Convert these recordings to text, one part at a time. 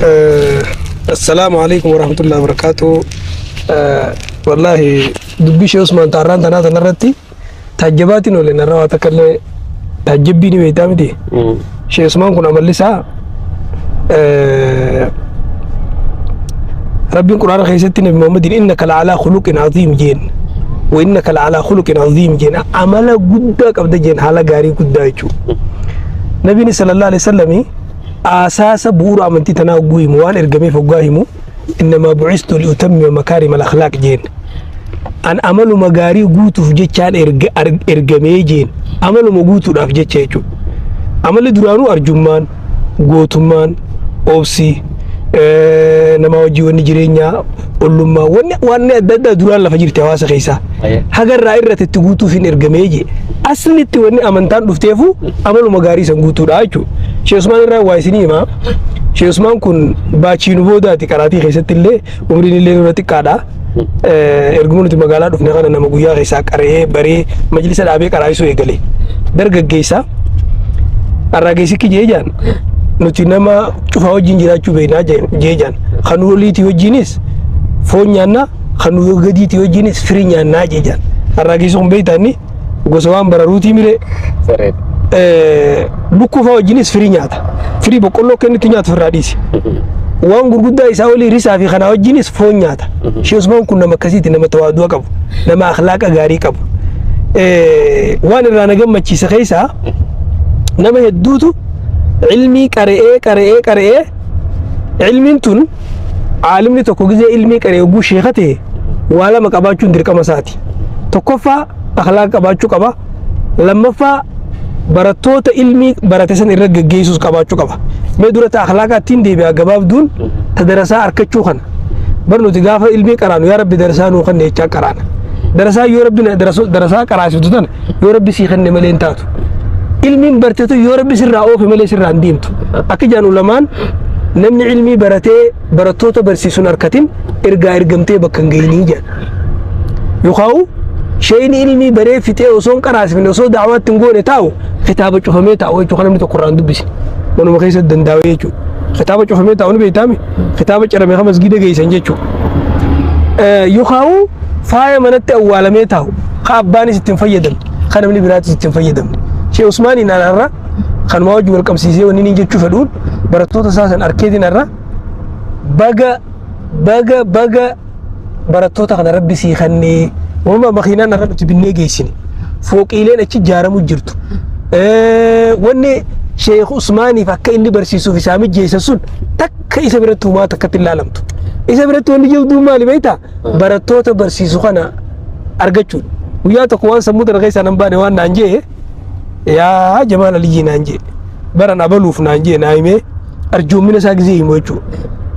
Assalaamu alaikum warahmatullahi wabarakatuh. Wallaahi dubbii Sheekh Usmaan Taarraan tanaa tanarratti taajjabaatiin oole narra waa takka illee taajjabbii ni beektaa miti. Sheekh Usmaan kun amalli isaa Rabbiin Quraana keessatti Nabi Muhammadiin innaka la'alaa khuluqin aziim jeen wa innaka la'alaa khuluqin aziim jeen amala guddaa qabda jeen haala gaarii guddaa jechuudha. Nabiin sallallahu alaihi wasallam aasaasa bu'uura amantii tanaa hogguu himu waan ergameef hoggaa himu innamaa bu'istu liutammima makaarima al-akhlaaq jeen. An amaluma gaarii guutuuf jechaan ergamee jeen amaluma guutuudhaaf jecha jechuudha. Amalli duraanuu arjummaan, gootummaan, obsi, nama wajjin wanni jireenyaa, ollummaa, wanni wanni adda addaa duraan lafa jirti hawaasa keessaa. Haga irraa irratti itti guutuuf hin ergamee jee. Aslitti wanni amantaan dhufteefu amaluma gaarii san guutuudha jechuudha. Sheekh Usmaan irraa waa isinii himaa. Sheekh Usmaan kun baachiinu boodaati qaraatii keessatti illee umriin illee nurra xiqqaadha. Erguma nuti magaalaa dhufne kana nama guyyaa keessaa qara'ee baree majlisa dhaabee qaraa'isuu eegale. Dargaggeessa arraageessikki jee jaan nuti nama cufaa wajjin jiraachuu beeknaa jee jaan kan nu oliitii wajjinis foon nyaannaa kan nu gadiitii wajjinis firii nyaannaa jee jaan arraageessi kun beektaanni gosa waan bararuutii miree lukkuu fa'aa wajjinis firii nyaata. Firii boqqolloo akka inni itti nyaatu ofirraa dhiisi. Waan gurguddaa isaa olii risaa fi kanaa wajjinis foon nyaata. Sheekh Usmaan kun nama akkasiiti nama tawaadu'a qabu, nama akhlaaqa gaarii qabu. Waan irraa na gammachiise keessaa nama hedduutu ilmii qara'ee qara'ee qara'ee ilmiin tun aalimni tokko gizee ilmii qara'ee oguu sheeka ta'e waa lama qabaachuun dirqama isaati. Tokkoffaa akhlaaqa qabaachuu qaba. Lammaffaa barattoota ilmii barate san irra geggeessuus qabaachuu qaba. Mee dura ta akhlaaqaa ittiin deebi'a gabaabduun ta darasaa arkachuu kana. Bar nuti gaafa ilmii qaraanu yaa rabbi darasaa nuu kenne jechaa qaraana. Darasaa yoo rabbi darasaa qaraasiftu tana yoo rabbi sii kenne malee hin taatu. Ilmiin bartetu yoo rabbi sirraa oofe malee sirraa hin deemtu. Akka jaan ulamaan namni ilmii baratee barattoota barsiisuun harkatin ergaa ergamtee bakka hin ga'inii jedhan. Yookaan sheeyni ilmii baree fixee osoo hin qaraasifne osoo da'awaatti hin goone taa'u kitaaba cufamee taa'u jechuudha kan namni tokko irraa hin dubbisne. Manuma keessatti dandaa'ee jechuudha. Kitaaba cufamee taa'u ni beektaami? Kitaaba cirame kan masgiida geessan jechuudha. Yookaan faaya manatti awwaalamee taa'u kan abbaanis ittiin fayyadamne kan namni biraatis ittiin fayyadamne. Sheekh Usmaaniin har'a kanumaa wajji wal qabsiisee wanni inni jechuu fedhuun barattoota isaa san arkeetiin har'a baga baga baga barattoota kana rabbi sii kennee wama makiinaan har'a nuti binnee geessine fooqiileen achi ijaaramu jirtu wanni Sheekh Usmaaniif akka inni barsiisuuf isaa mijjeessa sun takka isa biratti humaa takkatti ilaalamtu. Isa biratti wanni jabduun maali beektaa? Barattoota barsiisu kana argachuudha. Guyyaa tokko waan sammuu tana keessaa nan baane waan naan jee yaa Jamaal Aliyyii naan jee baran abaluuf naan jee naa himee arjoommina isaa gizee himu jechuudha.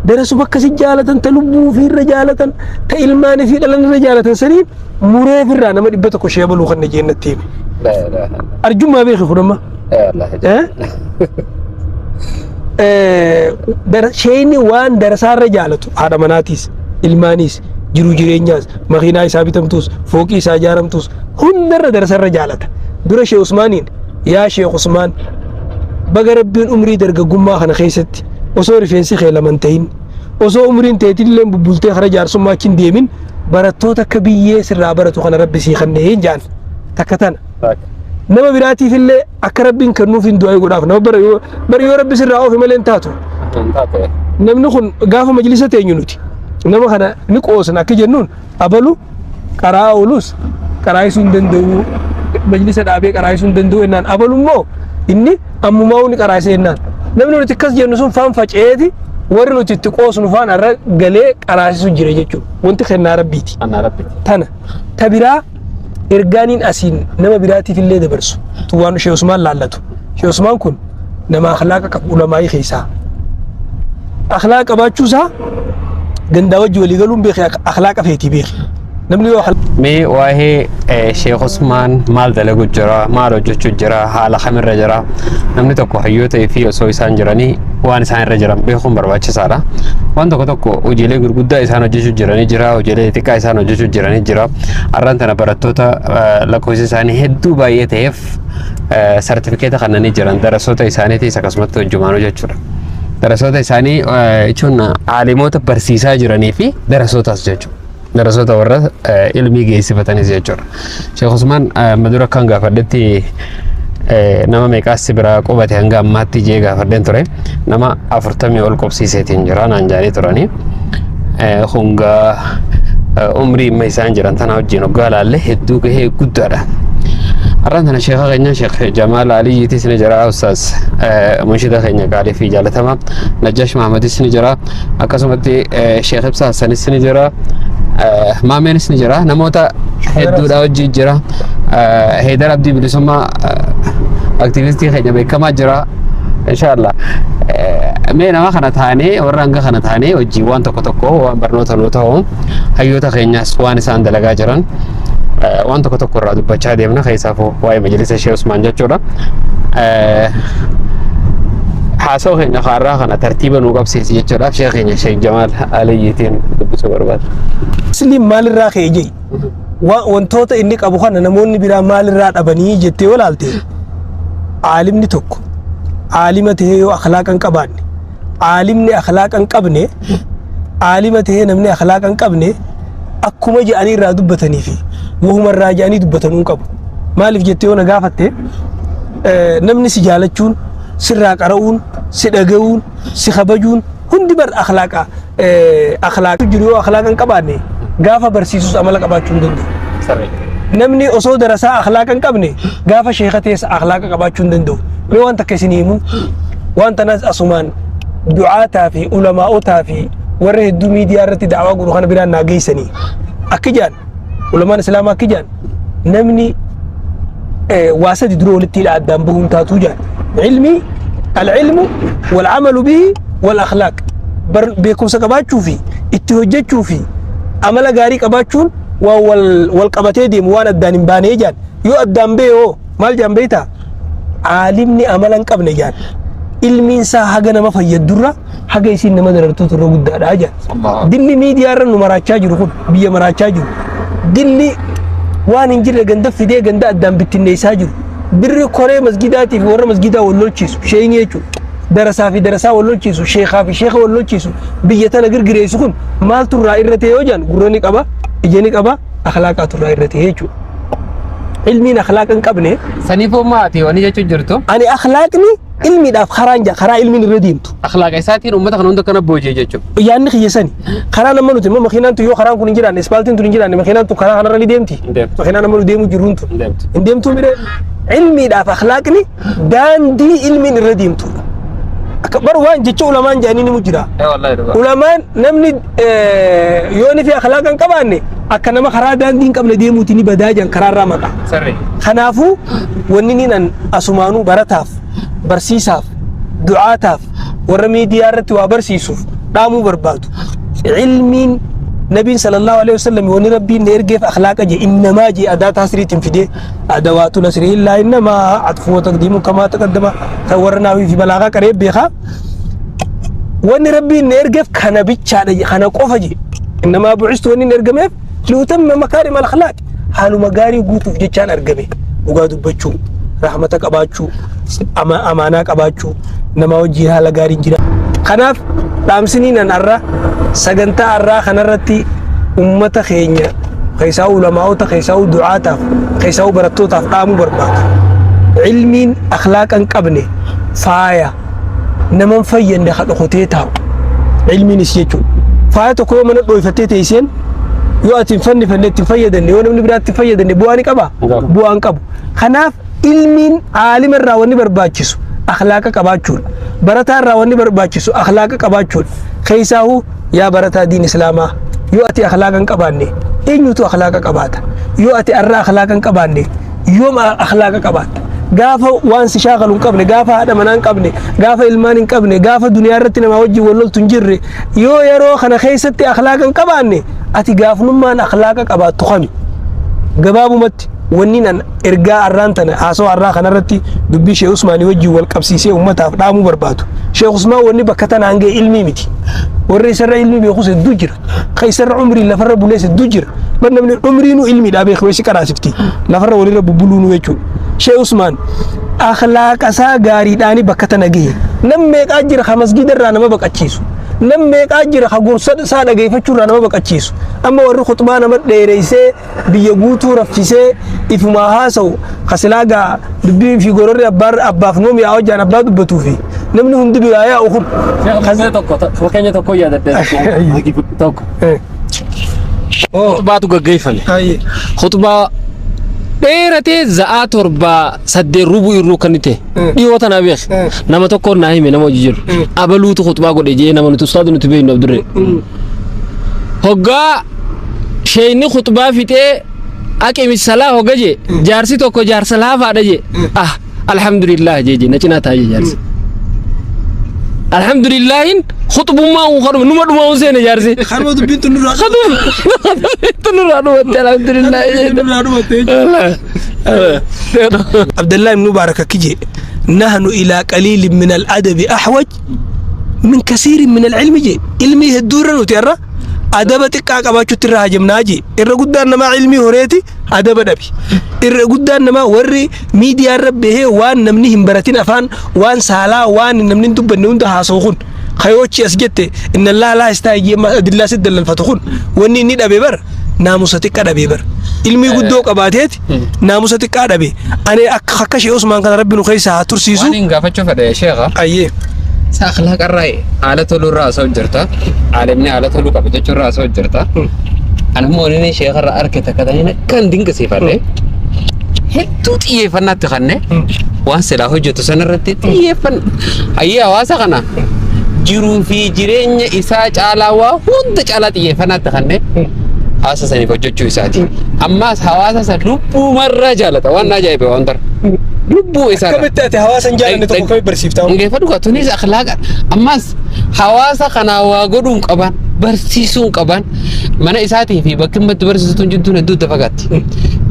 Darasuma akkasi jaalatan ta lubbuu ofiirra jaalatan ta ilmaan fi dhalan irra jaalatan saniin muree ofirraa nama 100 ishee abaluu kan jee natti hime. Arjummaa beeki kun amma. Sheeyni waan darasaarra jaalatu haadha manaatiis ilmaaniis jiruu jireenyaas makiinaa isaa bitamtuus fooqii isaa ijaaramtuus hundarra darasarra jaalata. Dura Sheekh Usmaaniin yaa Sheekh Usmaan baga rabbiin umrii dargaggummaa kana keessatti osoo rifeensi kee lama hin ta'in osoo umriin teetillee bubbultee kara jaarsummaa achi hin deemin barattoota akka biyyee sirraa baratu kana rabbi sii kennee hin jaan takka tana. Nama biraatiif illee akka rabbiin kennuuf hin du'aa godhaaf nama bara yoo bara yoo rabbi sirraa oofe malee hin taatu. Namni kun gaafa majlisa teenyu nuti nama kana ni qoosna akka jennuun abalu qaraa oolus qaraayisuu hin danda'u majlisa dhaabee qaraayisuu hin danda'u jennaan abalu immoo inni ammumaa ni qaraayisa jennaan namni nuti akkas jennu sun faan faca'eeti warri nuti itti qoosnu faan irra galee qaraasisu jira jechuudha wanti kennaa rabbiiti. Kennaa rabbiiti. Tana ta biraa ergaaniin asiin nama biraatiif illee dabarsu tun waan Sheekh Usmaan laallatu. Sheekh Usmaan kun nama akhlaaqa qabu ulamaa'ii keessaa. Akhlaaqa qabaachuu isaa gandaa wajji walii galuun beeki akhlaaqa feetii beeki. Namni yoo Mee waa'ee Sheekh Usmaan maal dalagu jira, maal hojjechuu jira, haala kamirra jira. Namni tokko hayyoota fi osoo isaan jiranii waan isaan irra jiran beekuun barbaachisaadha. Waan tokko tokko hojiilee gurguddaa isaan hojjechuu jiranii jira, hojiilee xixiqqaa isaan hojjechuu jiranii jira. Har'aan tana barattoota lakkoofsi isaanii hedduu baay'ee ta'eef sartifikeeta kannanii jiran darasoota isaaniitiis akkasumatti hojjumaanuu jechuudha. Darasoota isaanii jechuun aalimoota barsiisaa jiranii fi darasootas jechuudha. Darasoota warra ilmii geessifatanis jechuudha. Sheekh Usmaan, amma dura kan gaafadhetti nama meeqaas si biraa qubate hanga ammaatti jee gaafadheen ture. Nama 40 ol qubsiiseetiin jira naan jaanii turanii. Hungaa umrii amma isaan jiran tana wajjin hoggaa laalle hedduu gahee guddaadha. Har'aan tana sheekha keenya Sheekh Jamaal Aliyyiitis ni jira, Ustaaz munshida keenya qaalii fi jaalatamaa Najjaash Mahamadis ni jira, akkasumatti Sheekh Ibsaa Hassanis ni jira, Maameenis ni jira, namoota hedduudha wajjin jira. Heydar Abdii Bilisummaa aktiivistii keenya beekamaa jira. Inshaallah. Mee nama kana taanee, warra hanga kana taanee hojii waan tokko tokko waan barnoota nuu ta'u, hayyoota keenyaas waan isaan dalagaa jiran waan tokko tokko irraa dubbachaa deemna, keessaafuu waa'ee majlisa Sheekh Usmaan jechuudha. Haasawaa keenya kaarraa kana tartiiba nuu qabsiisi jechuudhaaf sheekh keenya Sheekh Jamaal Aliyyiitiin dubbisuu barbaada. Musliim maalirraa ka'e jee, wantoota inni qabu kana namoonni biraa maalirraa dhabanii jettee yoo ilaalte, aalimni tokko aalima tahee yoo akhlaaqa hin qabaanne, aalimni akhlaaqa hin qabne, aalima tahee namni akhlaaqa hin qabne, akkuma jedhanii irraa dubbatanii fi wahuma irraa jedhanii dubbatanuu hin qabu. Maaliif jettee yoo na gaafatte, namni si jaalachuun, sirraa qara'uun, si dhaga'uun, si kabajuun hundi bar akhlaaqa akhlaaqa jiru. Yoo akhlaaqa hin qabaanne, gaafa barsiisus amala qabaachuu hin danda'u. Namni osoo darasaa akhlaaqa hin qabne, gaafa sheeka ta'es akhlaaqa qabaachuu hin danda'u. Mee waan takka isin himu, waan tanaas asumaan du'aataa fi ulamaa'otaa fi warra hedduu miidiyaa irratti da'awaa godhu kana biraan naa geessanii. Akki jaan ulamaan islaamaa, akki jaan, namni waa sadi dura walitti hidha, addaan bahuun taatuu jaan. Ilmii, العلم والعمل به والأخلاق. Beekumsa qabaachuu fi itti hojjechuu fi amala gaarii qabaachuun waan wal qabatee deemu, waan addaan hin baanee jaan. Yoo addaan ba'e hoo maal jaan beektaa? Aalimni amala hin qabne jaan, ilmiin isaa haga nama fayyadurra haga isiin nama darartuutu irra guddaadha jaan. Dilli miidiyaa irra nu maraachaa jiru kun, biyya maraachaa jiru, dilli waan hin jirre ganda fidee ganda addaan bittinneessaa jiru, birri koree masgidaatii fi warra masgidaa wal lolchiisu, sheeyni jechuudha, darasaa fi darasaa wal lolchiisu, sheekaa fi sheeka wal lolchiisu, biyya tana girgireessu kun maaltu irraa irra ta'e yoo jaan, gurra ni qaba, ija ni qaba, akhlaaqaatu irraa irra ta'e jechuudha. Ilmiin akhlaaqa hin qabne Saniifuu maati wani jechuun jirtu. Ani akhlaaqni ilmiidhaaf karaan jaa, karaa ilmiin irra deemtu. Akhlaaqa isaatiin uummata kana hunda kana booji'e jechuudha. Yaanni kiyya sani. Karaa nama nuti immoo makiinaan tun yoo karaan kun hin jiraanne, ispaaltiin tun hin jiraanne, makiinaan tun karaa kanarra ni deemti? Hin deemtu. Makiinaan nama nu deemu jirruun tun. Hin deemtu. Hin deemtuu mire? Ilmiidhaaf akhlaaqni daandii ilmiin irra deemtudha. Akka bar waan jecha ulamaan jedhanii ni jira. Ee wallahi, dhugaa. Ulamaan namni yoo inni fi akhlaaqa hin qabaanne, akka nama karaa daandii hin qabne deemuuti, ni badaa jedhan, karaarraa maqa. Sirri. Kanaafuu wanni niin an asumaanuu barataaf, barsiisaaf, du'aataaf, warra miidiyaa irratti waa barsiisuuf dhaamuu barbaadu. Ilmiin Nabiin sallallahu alaihi wasallam wanni Rabbiin na ergeef akhlaaqa je, innamaa je, adaa taasiriitiin fidee أدوات الحصر إلا إنما عطف وتقديم كما تقدم kan warra naawii fi balaagaa qaree beekaa. Wanni Rabbiin na ergeef kana bichaadha je, kana qofa je. إنما بعثت, wanni na ergameef, لأتمم مكارم الأخلاق, haaluma gaarii guutuuf jechaan argame. Dhugaa dubbachuu, rahmata qabaachuu, amaanaa qabaachuu, nama wajjin haala gaariin jira. Kanaaf dhaamsiniin an arra sagantaa arraa kanarratti ummata keenya keessaa, ulamaa'ota keessaa, du'aataaf keessaa, barattootaaf dhaamuu barbaadu, ilmiin akhlaaqa hin qabne faaya naman fayyadne ka dhokotee taa'u ilmiinis jechuudha. Faaya tokko yoo mana dhooyfattee teesseen, yoo ati hin fannifanne, itti hin fayyadamne, yoo namni biraatti hin fayyadamne, bu'aa ni qabaa? Hin qabu. Bu'aa hin qabu. Kanaaf ilmiin aalima irraa wanni barbaachisu akhlaaqa qabaachuudha. Barataa irraa wanni barbaachisu akhlaaqa qabaachuudha. Keessaahuu yaa barataa diin islaamaa, yoo ati akhlaaqa hin qabaanne, eenyutu akhlaaqa qabaata? Yoo ati arra akhlaaqa hin qabaanne, yoom akhlaaqa qabaatta? Gaafa waan si shaakalu hin qabne, gaafa haadha manaa hin qabne, gaafa ilmaan hin qabne, gaafa duniyaa irratti namaa wajjin wal loltu hin jirre, yoo yeroo kana keessatti akhlaaqa hin qabaanne, ati gaafnummaan akhlaaqa qabaattu kami? Gabaabumatti wanni nan ergaa arraan tana haasawaa arraa kanarratti dubbii Sheekh Usmaanii wajjin wal qabsiisee ummataaf dhaamuu barbaadu. Sheekh Usmaan wanni bakka tanaan ga'e ilmii miti. Warri isarra ilmii beekus hedduu jira. Ka isarra umrii lafarra bulees hedduu jira. Bar namni umriinuu ilmiidhaa beeku si qaraasifti. Lafarra walirra bubbuluunuu jechuudha. Sheekh Usmaan akhlaaqa isaa gaariidhaani bakka tana gahe. Nam meeqaa jira ka masgida irraa nama baqachiisu. Nam meeqaa jira ka gorsa isaa dhageeffachuu irraa nama baqachiisu. Amma warri khuxbaa nama dheereysee biyya guutuu raffisee ifumaa haasa'u ka silaa gaa dubbii fi gororri abbaaf nuu mi'aawa hojjaan abbaa dubbatuu fi namni hundi biraa yaa'u kun. Fakkeenya tokko fakkeenya tokko yaadadde tokko. Oh. Khutbaatu gaggeeffame. Ayyee. Khutbaa dheeratee za'aa 7 8 rubuu irruu kan ta'e dhiyoo tana beek nama tokkoon naa hime nama hojii jiru abaluutu khutbaa godhe jee nama nuti ustaadu nuti beeknu Abdurree. Hoggaa sheeyni khutbaa fixee aqimi salaa hogga jee jaarsi tokko jaarsa laafaadha jee ah alhamdulillah jee jee na cinaa taa'ee jaarsi. Alhamdulillahin khutbummaa uun kadhuma numa dhuma uun seene jaarsi. Kanuma dubbiin tun nurraa Khutbummaa nurraa dhumatte alhamdulillah jee. Nurraa dhumatte jechuudha. Abdallah ibn Mubarak akki jee nahnu ilaa qaliilin min al-adabi ahwaj min kasiirin min al-ilmi jee ilmii hedduu irra nuti irra adaba xiqqaa qabaachuutti irra hajamnaa jee irra guddaan namaa ilmii horeeti adaba dhabi irra guddaan namaa warri miidiyaa irra bahee waan namni hin baratin afaan waan saalaa waan namni hin dubbanne hunda haasa'u kun kayoochi as jette inna allaha laa yastaahi jee adillaa si dallalfatu kun wanni inni dhabe bar naamusa xiqqa dhabe bar ilmii guddoo qabaateeti naamusa xiqqaa dhabe ani akka akka Sheekh Usmaan kana rabbi nu keessa haa tursiisu. Waan hin gaafachuu fedhe sheekha. Ayyee. Isa akhlaaqa irraa haala toluu irraa haasa'u jirta. Aalimni haala toluu qaba jechuu irraa haasa'u jirta. Ani immoo inni sheekha irraa arge takka ta'in akkan dinqisiifadhe. Hedduu xiyyeeffannaatti kanne waan silaa hojjetu sanarratti xiyyeeffanna. Hayyee hawaasa kana jiruu fi jireenya isaa caalaa waa hunda caalaa xiyyeeffannaatti kanne hawaasa saniif hojjechuu isaati. Ammaas hawaasa san lubbuumarraa jaalata waan na ajaa'ibe waan tara. Lubbuu isaa. Akkamitti ati hawaasa hin jaalanne tokko akkamitti barsiifta? Hungeeffadhu gaa tunis akhlaaqa. Ammaas hawaasa kanaa waa godhuun qaban barsiisuun qaban mana isaatii fi bakki inni itti barsiisutu jidduun hedduu itti fagaatti.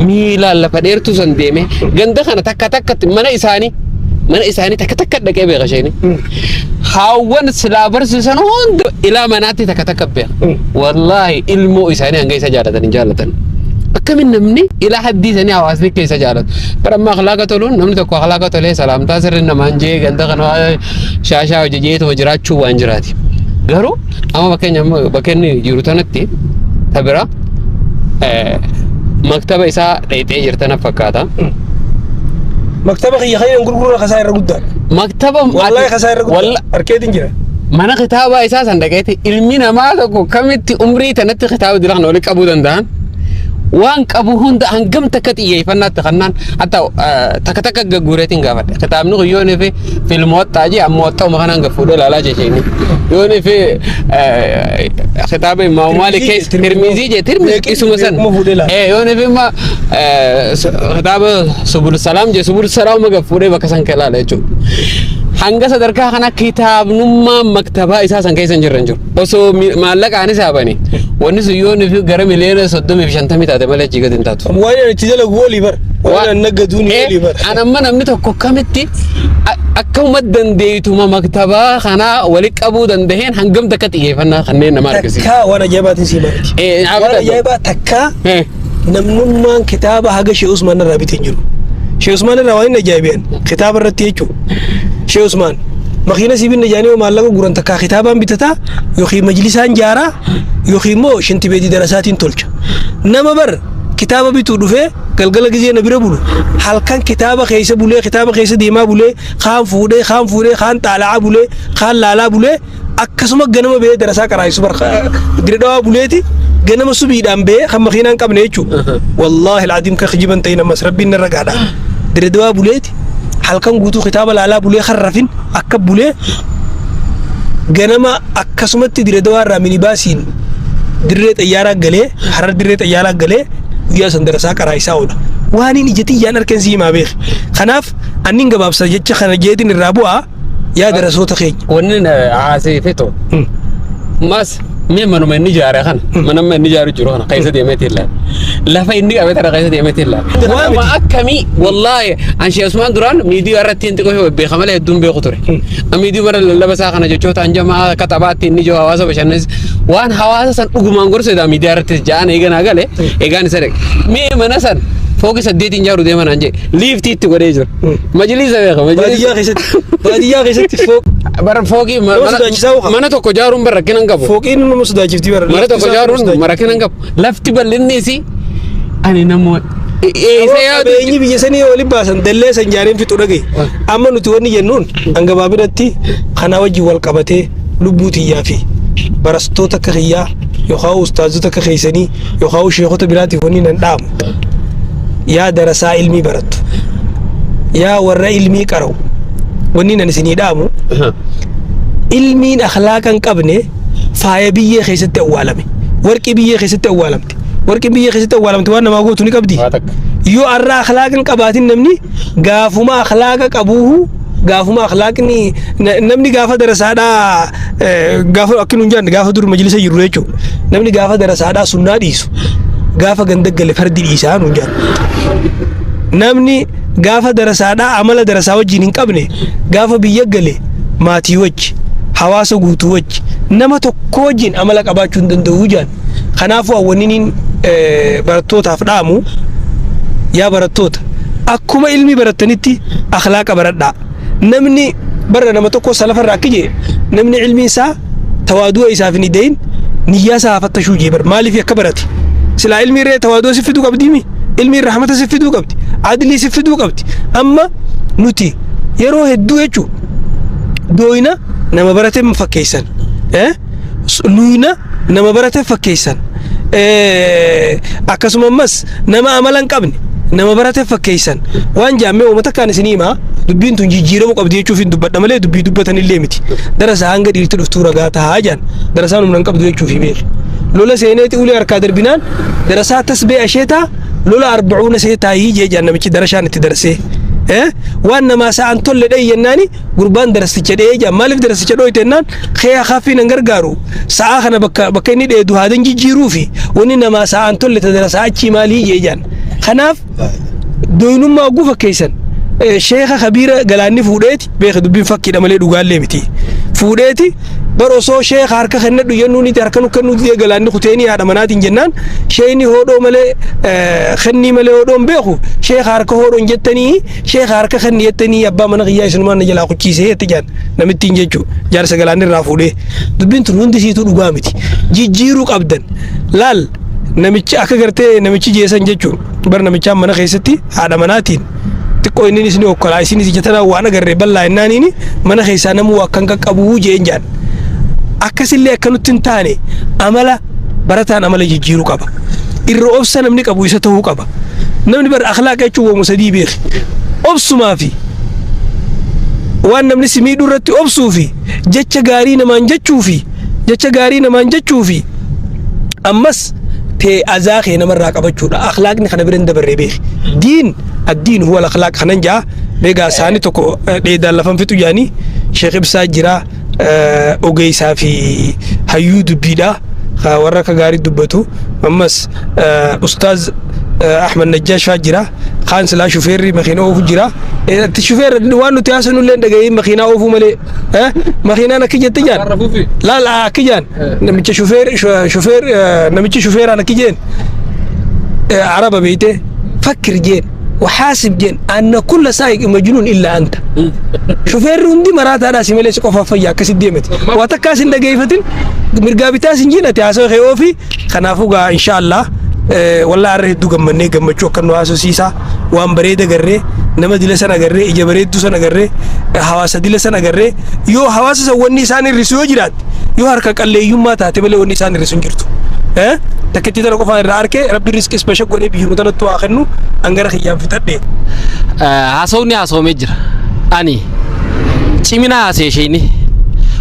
Miilaan lafa dheertuu san deemee ganda kana takka takkatti mana isaanii takka takka dhaqee beeka isheen. Haawwan silaa barsiisan hunda ilaa manaatti takka takka beeka. Wallaahi ilmoo isaanii hanga isa jaalatan hin jaalatan. Akkamiin namni ilaa haddii isaanii hawaasni keessa jaalatu. Bara amma akhlaaqa toluun namni tokko akhlaaqa tolee salaamtaa sirri namaan jee ganda kana shaashaa hojii jeetuma jiraachuu waan jiraati. Garuu amma fakkeenya amma bakka inni jiru tanatti tabira maktaba isaa dheexee jirta na fakkaata. Maktaba kiyya kan gurguruu kasaa irra guddaadha. Maktaba Wallaahi kasaa irra guddaadha. Harkeetiin jira. Mana kitaabaa isaa san dhaqeeti ilmi namaa tokko kamitti umrii tanatti kitaaba dura kana walitti qabuu danda'an waan qabu hunda hangam takka xiyyeeffannaatti kannaan hatta takka takka gagguureetiin gaafadhe kitaabni kun yoo fi filmoottaa jee ammoo waxxauma kanaan gaffuudhee ilaalaa jecheeni yoo fi kitaaba Imaamu Maalik keessa Tirmizii jee Tirmizii isuma san yoo fi imma kitaaba Subul Salaam jee Subul Salaam gaffuudhee bakka san ilaala jechuudha. Hanga sadarkaa kana kitaabnummaa maktabaa isaa san keessa hin jirre hin jiru. Osoo maallaqaanis haabani wanni sun yoo fi gara miliyoona 30 fi 50 taate malee achii gadi hin taatu. Waan ani itti dalagu olii bar. Waan ani naggaduun olii bar. An amma namni tokko kamitti akkuma dandeeytuma maktabaa kanaa walitti qabuu dandaheen hangam takka xiyyeeffannaa kanneen nama argisiisa. Takkaa waan ajaa'ibaatiin sii maaliti. Waan ajaa'ibaa takkaa namnummaan kitaaba haga Shee Usmaan irraa bitee hin jiru. Shee Usmaan irraa waan inni ajaa'ibeen kitaaba irratti jechuudha. Shee Usmaan makiina sii binne jaanii yoo maallaqa guran takkaa kitaabaan bitataa yookiin majlisaan jaaraa yookiin immoo shintibeetii darasaatiin tolcha. Nama bar kitaaba bituu dhufee galgala gizee na bira bulu halkan kitaaba keessa bulee kitaaba keessa deemaa bulee kaan fuudhee kaan fuudhee kaan xaala'aa bulee kaan laalaa bulee akkasuma ganama bahee darasaa qaraayisu bar diredhawaa buleeti ganama subiidhaan bahee kan makiinaa hin qabne jechuudha. Wallaahi alcadiim kan kijiban ta'in ammas rabbiin narra gaadha. Diredhawaa buleeti halkan guutuu kitaaba laalaa bulee kan rafin akka bulee ganama akkasumatti diredhawaa irraa minibaasiin dirree xayyaaraa galee harar dirree xayyaaraa galee guyyaa san darasaa qaraayisaa oola. Waan inni ija tiyyaan arken si himaa beek. Kanaaf annin gabaabsa jecha kana jeetiin irraa bu'aa yaa darasoota keenya. Wanni haasee feto. Mas mee manuma inni ijaare kana mana amma inni ijaaru jiru kana keessa deemeeti ilaala. Lafa inni qabe tana keessa deemeeti ilaala. Waa Nama miti. akkamii wallaahi an Sheekh Usmaan duraan miidiyaa irratti hin xiqqoo beeka malee hedduun beeku ture. Miidiyaa mara lallaba isaa kana jechoota hanjamaa akka taphaatti inni jiru hawaasa bashannansiis waan hawaasa san dhugumaan gorsedha miidiyaa irratti ja'an eeganaa gale eegaan isa dhaqe. Mee mana san Fooqii saddeetiin ijaaru deema naan jee. Liiftii itti godhee jira. Majliisa beeka. Majliisa. Baadiyyaa keessatti fooq. Bara fooqii Nama sodaachisaa hoo qaba. Mana tokko ijaaruun bara rakkina hin qabu. Fooqiin nama sodaachifti bara. Mana tokko ijaaruun rakkina hin qabu. Lafti bal'inni isii ani namoo eessa yaadu. Qabeenyi biyya sanii waliin baasan dallee san ijaareen fixu dhagaye. Amma nuti wanni jennuun hangabaabinatti kana wajjin wal qabatee lubbuu tiyyaa fi barattoota akka kiyyaa yookaan ustaazota akka keessanii yookaan sheekota biraatiif wanni nan dhaamu. Yaa darasaa ilmii barattu. Yaa warra ilmii qara'u. Wanni nan isinii dhaamu, ilmiin akhlaaqa hin qabne faaya biyyee keessatti awwaalame. Warqii biyyee keessatti awwaalamte. Warqiin biyyee keessatti awwaalamte waan namaa gootu ni qabdi. Waa takka. Yoo arra akhlaaqa hin qabaatin, namni gaafuma akhlaaqa qabuuhu, gaafuma akhlaaqni namni gaafa darasaadhaa gaafa akka nuun jaan gaafa dur majlisa jiru jechuudha. Namni gaafa darasaadhaa sunnaa dhiisu, gaafa ganda gale fardi dhiisaa nuun jaan. Namni gaafa darasaadhaa amala darasaa wajjin hin qabne, gaafa biyya gale maatii wajji, hawaasa guutuu wajji, nama tokko wajjin amala qabaachuu hin danda'u jaan. Kanaafuu awwanniniin barattootaaf dhaamu, yaa barattoota, akkuma ilmi barattanitti akhlaaqa baradhaa. Namni barra nama tokko salafarra akki jee, namni ilmi isaa tawaadu'a isaaf hin ideyin niyyaa isaa hafattashuu jee. Bar maaliif akka barate silaa ilmi irree tawaaduu si fiduu qabdiimi, ilmi rahmata si fiduu qabdi, adlii si fiduu qabdi. Amma nuti yeroo hedduu jechuu dooyina nama barate fakkeessan, luyna nama barate fakkeessan, akkasuma ammas nama amala hin qabne nama barate fakkeessan. Waan jaammee uummata kaan isinii himaa, dubbiin tun jijjiiramuu qabdi jechuuf hin dubbadha malee dubbii dubbatan illee miti. Darasaa hanga dhiirti dhuftuu ragaa tahaa jaan, darasaan humna hin qabdu jechuuf beeki. Lola seeneeti ulee harkaa darbinaan darasaa tasbee asheetaa lola arbacuuna seetaa jee jaan namichi darashaan itti darsee. Waan namaa sa'an tolle dhayi jennaani gurbaan darasticha dhee jaan. Maaliif darasticha dhooyte jennaan, kee haffiin hin gargaaru, sa'aa kana bakka inni dheedu haadan jijjiiruu fi wanni namaa sa'aan tolle ta darasaa achii maalii jee jaan. Kanaaf doynummaa oguu fakkeessan, sheeka kabiira galaanni fuudheeti beeka, dubbiin fakkiidha malee dhugaallee miti. Fuudheeti bar osoo sheeka harka kennadhu jennuuniti harka nu kennuu didee galaanni kuteenii haadha manaatiin jennaan, sheeyni hodhoo malee kennii malee hodhoon beeku, sheeka harka hodhoon jettanii, sheeka harka kenni jettanii, abbaa mana kiyyaa isinumaan na jalaa kuchiisee jette jaan namittiin jechuu jaarsa galaanni irraa fuudhee. Dubbiin tun hundi siituu dhugaa miti, jijjiiruu qabdan. Laal, namichi akka gartee namichi jeesan jechuun bar namichaan mana keessatti haadha manaatiin xiqqoo inni isin okkolaa isinis ija tanaan waan agarree bal'aa jennaaniini mana keessaa namuu akkan qaqqabuu jeen jaan. Akkasillee akka nutti hin taane, amala barataan amala jijjiiruu qaba. Irra obsa namni qabu isa ta'uu qaba. Namni bar akhlaaqa jechuun wamu sadii beeki: obsumaa fi waan namni si miidhuu irratti obsuu fi jecha gaarii namaan jechuu fi ammas tee azaa kee namarraa qabachuudha. Akhlaaqni kana bira hin dabarree beeki. Diin addiin huwa akhlaaq kanan jaa beegaa. Isaanii tokko dheedaan lafan fixu jaanii. Sheekh Ibsaa jira, ogeessaa fi hayyuu dubbiidha, warra akka gaarii dubbatu. Ammas ustaaz Ahmad Najjaash faa jira. Kaan silaa shufeerri makiina oofu jira. Shufeerri waan nuti haasofnu illee dhaga'ee makiinaa oofuu malee makiinaan akki jette jaan laal akki jaan namicha shufeer shufeer namichi shufeeraan akki jeen, araba beeyte, فكر jeen وحاسب jeen أن كل سائق مجنون إلا أنت. Shufeerri hundi maraataadhaa si malee si qofaaf fayyaa akkasitti deemati. Waa takkaa sin dhageeffatin, mirgaa bitaa sin jiin, ati haasawaa kee oofi. Kanaafuu gaa insha Allah, wallaa har'a hedduu gammannee, gammachuu akka nu haasofsiisaa waan bareeda garree, nama dila san agarree, ija bareedduu san agarree, hawaasa dila san agarree. Yoo hawaasa san wanni isaan hir'isu yoo jiraatte, yoo harka qalleeyyummaa taate malee wanni isaan hir'isu hin jirtu. Takkitti tana qofaan irraa arkee rabbi riskis basha godhee biyyuma tanatti waa kennu angara kiyyaan fixadhe. Haasawni haasawamee jira. Ani cimina haasee isheen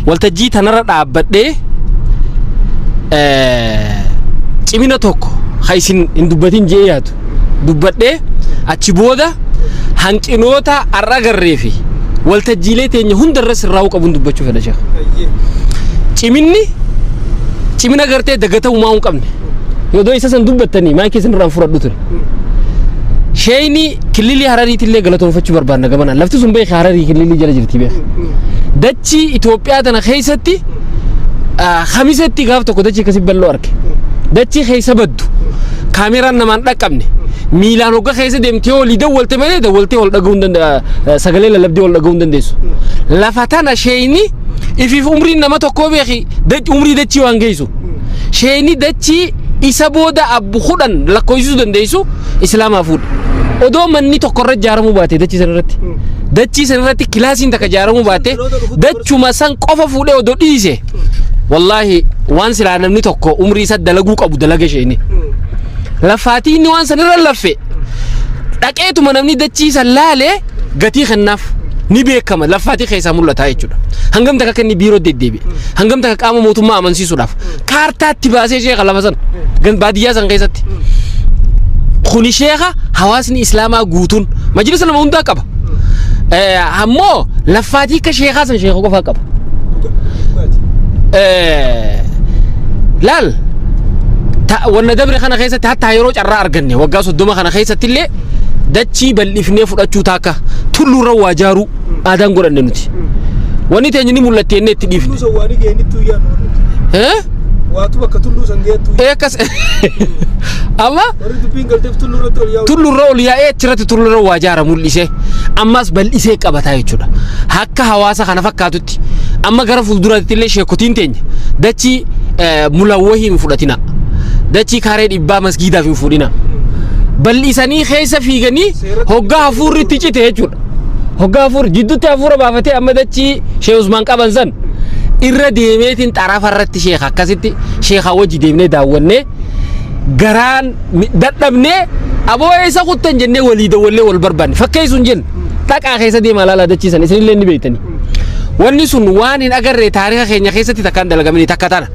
waltajjii tanarra dhaabbadhee cimina tokko ha isin hin dubbatin jee yaadu dubbadhee, achi booda hanqinoota har'a agarree fi waltajjiilee teenya hundarra sirraa'uu qabuun dubbachuu fedha, sheekh. Ciminni cimina gartee dagatamumaa hin qabne. Yoo isa san dubbattanii maayikii isin irraan fudhadhu ture. Sheeyni kililii Harariitillee galatoonfachuu barbaadna gamana. Lafti sun beeka, Hararii kililii jala jirti beeka. Dachii Itoophiyaa tana keessatti kamisetti gaaf tokko dachii akkasii bal'oo arge. Dachii keessa baddu. Kaameraan namaan dhaqqabne miilaan hogga keessa deemtee olii dawwalte malee dawwaltee ol dhaga'uu hin dandeessu, sagalee lallabdee ol dhaga'uu hin dandeessu. Lafa tana sheeyni ifiif umriin nama tokkoo beeki, umrii dachii waan geessu. Sheeyni dachii isa booda abbu 10 lakkoofsisuu dandeessu islaamaa fuudhe. Odoo manni tokko irra ijaaramuu baate, dachii sana irratti, dachii sana irratti kilaasiin takka ijaaramuu baate, dachuma san qofa fuudhee odoo dhiise, wallaahi waan silaa namni tokko umrii isa dalaguu qabu dalaga sheeyni. Lafaatii inni waan san irra laffe dhaqeetuma namni dachii san laalee gatii kennaaf ni beekama, lafaatii keessaa mul'ata jechuudha. Hangam takka akka inni biiroo deddeebi'e, hangam takka qaama mootummaa amansiisuudhaaf kaartaatti baasee sheeka lafa san baadiyyaa san keessatti. Kuni sheeka hawaasni islaamaa guutuun majlisa nama hundaa qaba. Ammoo lafaatii akka sheekaa san sheeka qofaa qaba. Laal, wanna dabre kana keessatti hatta yeroo carraa arganne waggaa 30 kana keessatti illee dachii bal'ifnee fudhachuu taakka tulluurra waa jaaruu aadaan godhanne nuti. Wanni teenya ni mul'atte jennee itti dhiifne. Tulluu san waan geenittuu yaadu. Eh? Waatu bakka tulluu san geettu. Akkas amma Warri dubbiin galteef tulluu irratti ol yaa'u. Tullurra ol yaa'ee achirratti tullurra waa jaara mul'isee ammas bal'isee qabataa jechuudha. Akka hawaasa kana fakkaatutti amma gara fuulduraatti illee sheekotiin teenya dachii mulawwahii hin fudhatina. Dachii kaaree dhibbaa masgiidaaf hin fuudhina. Bal'isanii keessa fiiganii hoggaa hafuurri itti cite jechuudha. Hoggaa hafuurri jidduutti hafuura baafatee amma dachii Sheekh Usmaan qaban san irra deemeetiin xarafa irratti sheeka akkasitti sheekaa wajji deemnee daawwannee garaan dadhabnee aboo eessa kuttan jennee walii dawwallee wal barbaanne fakkeessuun jennu dhaqaa keessa deemaa laalaa dachiisan isinillee ni beektanii. Wanni sun waan hin agarree taariika keenya keessatti takkaan dalagamanii takka tana.